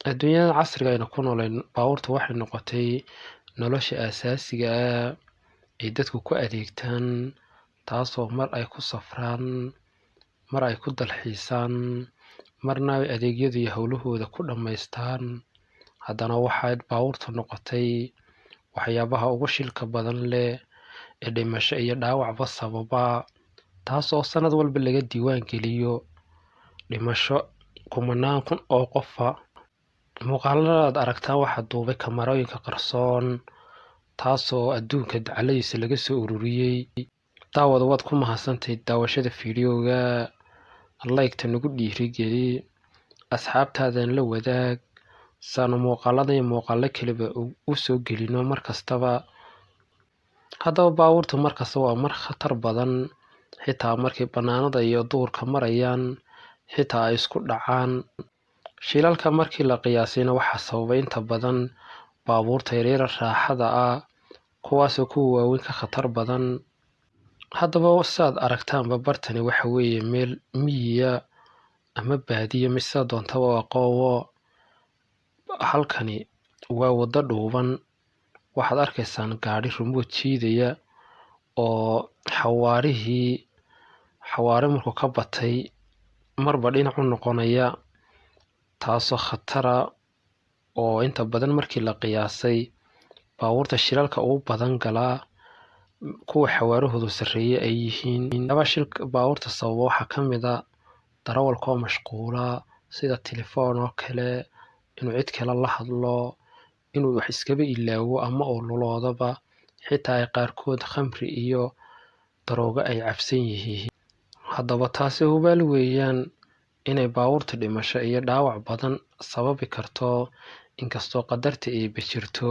Adduunyada casriga aynu ku noolayn, baabuurta waxay noqotay nolosha aasaasiga ah ay dadku ku adeegtaan, taasoo mar ay ku safraan, mar ay ku dalxiisaan, marna ay adeegyada iyo howlahooda ku dhammaystaan. Haddana waxay baabuurtu noqotay waxyaabaha ugu shilka badan leh ee dhimasho iyo dhaawacba sababa, taasoo sanad walba laga diiwaan geliyo dhimasho kumanaan kun oo qofa. Muuqaalada aad aragtaan waxaa duubay kamarooyinka qarsoon, taasoo adduunka dacaladiisa laga soo ururiyey. Daawada, waad ku mahadsantahay daawashada fiidiyowga. Like-ta nagu dhiirigeli, asxaabtaadan la wadaag, saanu muuqaalada iyo muuqaalo kaleba u soo gelino mar kastaba. Haddaba baabuurta markasta waa mar khatar badan, xitaa markay bannaanada iyo duurka marayaan, xitaa ay isku dhacaan. Shilalka markii la qiyaasayna waxaa sababay inta badan baabuurta yaryar raaxada ah, kuwaasoo kuwa waaweyn ka khatar badan. Haddaba sidaad aragtaanba, bartani waxa weeye meel miyiya ama baadiye, mise doontaba u aqoowo. Halkani waa waddo dhuuban. Waxaad arkaysaan gaadhi remote jiidaya oo xawaarihii xawaare markuu ka batay marba dhinac u noqonaya, taasoo khatara oo inta badan markii la qiyaasay baabuurta shilalka ugu badan galaa kuwa xawaarahoodu sarreeye ay yihiin. Waxyaabaha shilka baabuurta sababa waxaa ka mid ah darawalka oo mashquula, sida telefoon oo kale, inuu cid kale la hadlo, inuu wax iskaba ilaawo ama uu luloodaba, xitaa ay qaarkood khamri iyo daroogo ay cabsan yihiin. Haddaba taasi hubaal weeyaan inay baabuurta dhimasho iyo dhaawac badan sababi karto, inkastoo qadarta Eebbe jirto.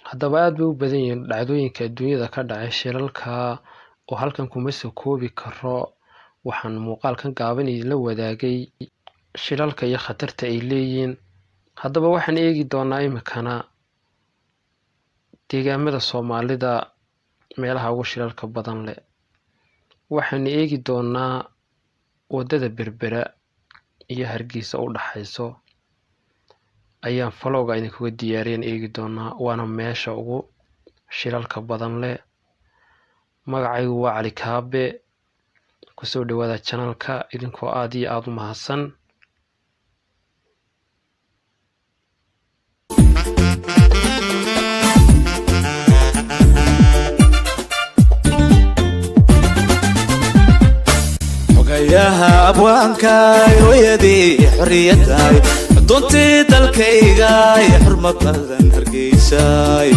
Haddaba aad bay u badan yihiin dhacdooyinka adduunyada ka dhacay shilalka, oo halkan kuma soo koobi karo. Waxaan muuqaalkan gaaban idinla wadaagay shilalka iyo khatarta ay leeyihiin. Haddaba waxaan eegi doonaa iminkana deegaamada Soomaalida meelaha ugu shilalka badan leh. Waxaan eegi doonaa waddada Berbera iyo Hargeysa u dhaxayso ayaan vlog-ga idinkaga diyaariyan eegi doonaa, waana meesha ugu shilalka badan leh. Magacaygu waa Cali Kaabe. Kusoo dhawaada channelka idinkoo aad iyo aad u mahadsan. Xogayaha abwaankaay, hooyadii xorriyaddaay, xuduntii dalkaygaay, xurmo badan Hargeysaay.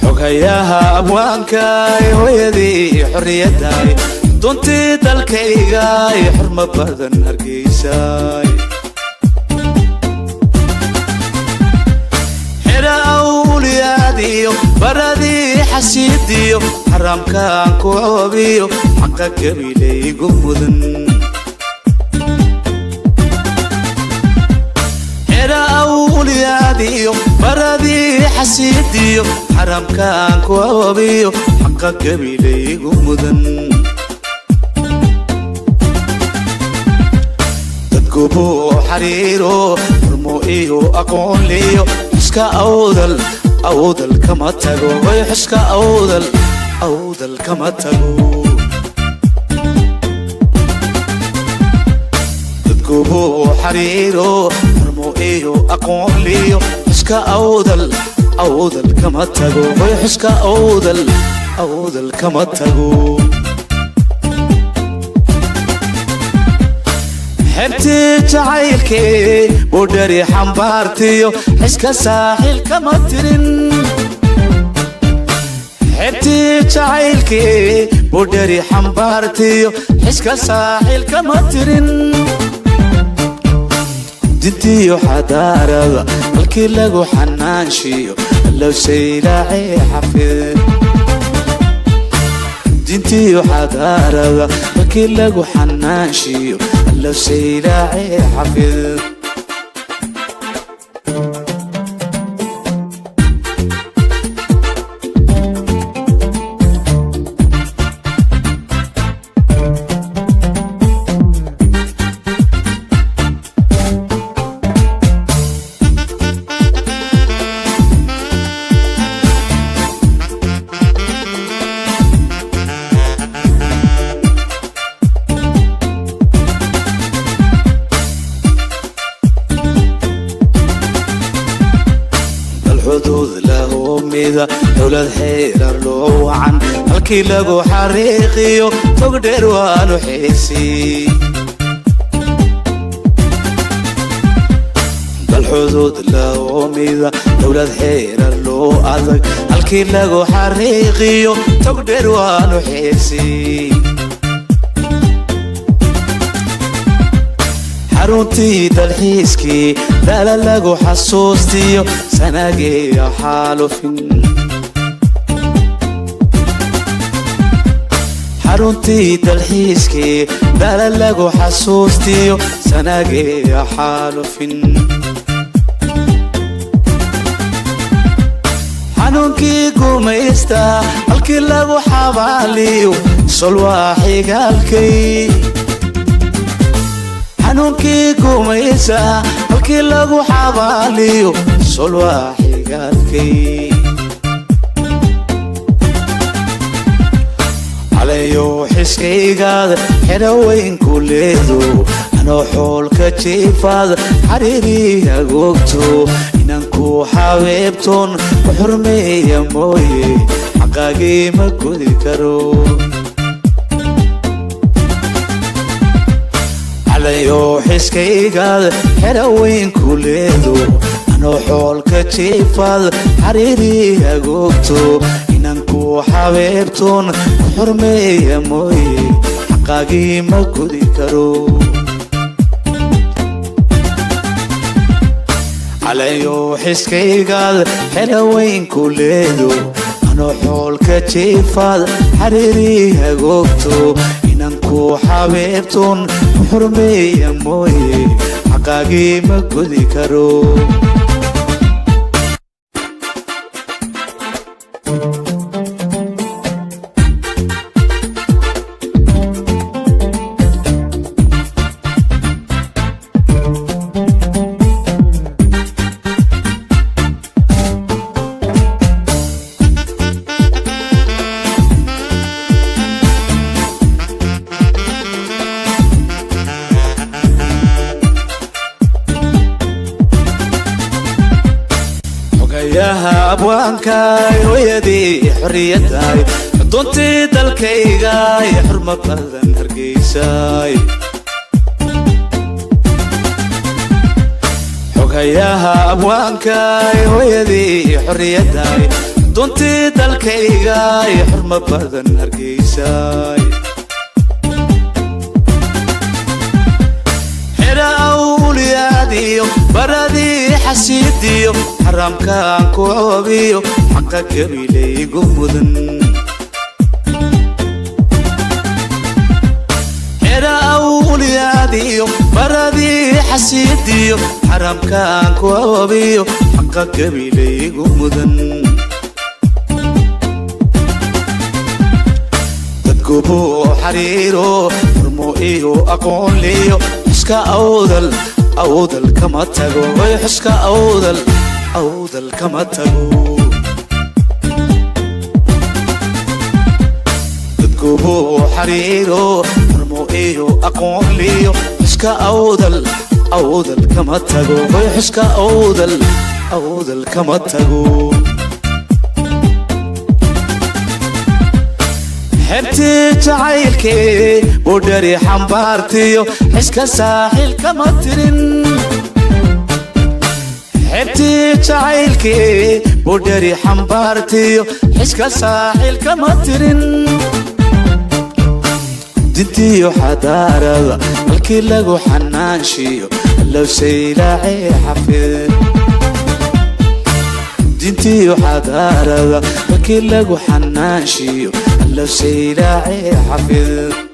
Xogayaha abwaankaay, hooyadii xorriyaddaay, xuduntii dalkaygaay, xurmo badan Hargeysaay. Xera awliyaadiyo baradii xasiidiyo xaramkaan ku coobiyo xaqa gabilaygu mudan. Xera awliyaadiyo baradii xasiidiyo xaramkaan ku coobiyo xaqa gabilaygu mudan. Dadkubuu xariiro xurmo iyo aqoon liyo xuska Awdal, Awdal kama tago oy, xuska Awdal, Awdal kama tago. Dadkubuu xariiro xurmo iyo aqoon liyo xuska Awdal, Awdal kama tago oy, xuska Awdal, Awdal kama tago. Xebtii jacaylkee budhari xambaartiyo xiska saaxil kama tirin. Xebtii jacaylkee budhari xambaartiyo xiska saaxil kama tirin. Dintiyo xadaarada halkii lagu xanaanshiyo lowsaylaacee xafid. Dintiyo xadaarada halkii lagu xanaanshiyo lowsaylaacee xafid. Dowlad xeerar loo wacan, halkii lagu xariiqiyo togdheer waanu xiisi. Dal xuduud laomida, dowlad xeerar loo adag, halkii lagu xariiqiyo togdheer waanu xiisi. Xaruntii dalxiiskii dala lagu xasuustiyo sanageeya xaalufin. Xaruntii dalxiiskii dala lagu xasuustiyo sanageeya xaalufin. Xanuunkii gumaysta halkii lagu xabaaliyo solwaa xigaalkay. Xanuunkii gumaysa halkii lagu xabaaliyo solwaa xigaalkay. Calayow xiskaygaad xidho weyn ku leedo, anoo xoolka jiifaad xariirii agoogto, inanku xabeebtoon ku xurmeeya mooye xaqaagii ma gudi karo. Calayow xiskaygaad xidho weyn ku leedo, anoo xoolka jiifaad xariirii agoogto, inanku xabeebtoon ku xurmeeya mooye xaqaagii ma gudi karo. Calayow xiskaygaad xidho weyn ku leedo, anoo xoolka jiifaad xariirii agoogto, inanku xabeebtoon ku xurmeeya mooye xaqaagii ma gudi karo. Xogayaha abwaankaay, hooyadii xorriyaddaay, xuduntii dalkaygaay, xurmo badan Hargeysaay. Xogayaha abwaankaay, hooyadii xorriyaddaay, xuduntii dalkaygaay, xurmo badan Hargeysaay. Xidha awliyaadiyo baradii xasiidiyo xaramkaan ku coobiyo xaqa gabilaygu mudan. Xidha awliyaadiyo baradii xasiidiyo xaramkaan ku coobiyo xaqa gabilaygu mudan. Dadgubuu xariiro xurmo iyo aqoon liyo xuska Awdal, Awdal kama tago. Oy xuska Awdal, Awdal kama tago. Dadgubuu xariiro xurmo iyo aqoon liyo xuska Awdal, Awdal kama tago. Oy xuska Awdal, Awdal kama tago. Xebtii jacaylkee budhari xambaartiyo xiska saaxil kama tirin. Xebtii jacaylkee budhari xambaartiyo xiska saaxil kama tirin. Dintiyo xadaarada halkii lagu xanaanshiyo allowsaylaacee xafid. Dintiyo xadaarada halkii lagu xanaanshiyo allowsaylaacee xafid.